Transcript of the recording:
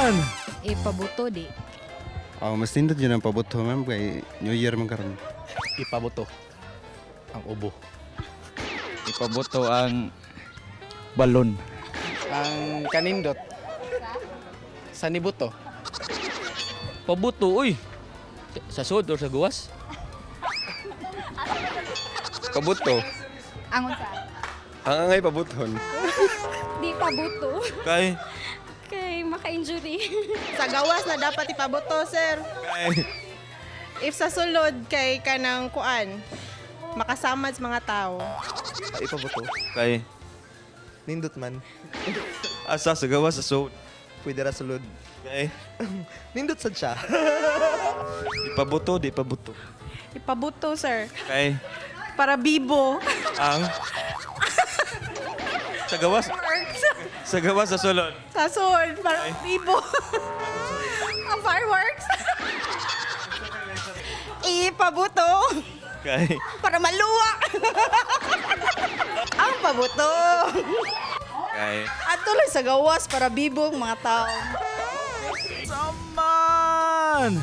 Man! Ipabuto di. Oh, mas nindot gyud ang pabuto, ma'am, kay New Year man karon. Ipabuto ang ubo. Ipabuto ang balon. Ang kanindot. Sa nibuto. Pabuto, uy. Sa sud or sa gawas? Pabuto. Ang unsa? Ang angay pabuton. Di pabuto. Kay Kay maka-injury. Sa gawas na dapat ipabuto, sir. Kay If sa sulod kay kanang kuan, makasama sa mga tao. Ipabuto. Kay Nindot man. Asa sa gawas, sa sud? Pwede ra sulod. Kay Nindot sad siya. Ipabuto, di pabuto. Ipabuto, sir. Kay Para bibo. Ang sa gawas. Sa gawas, sa sulod? Sa sulod, para bibo. Ang fireworks. Ipabuto. Kay Para maluwa. Ang pabuto. Kay At tuloy sa gawas para bibo ang mga tao. Man!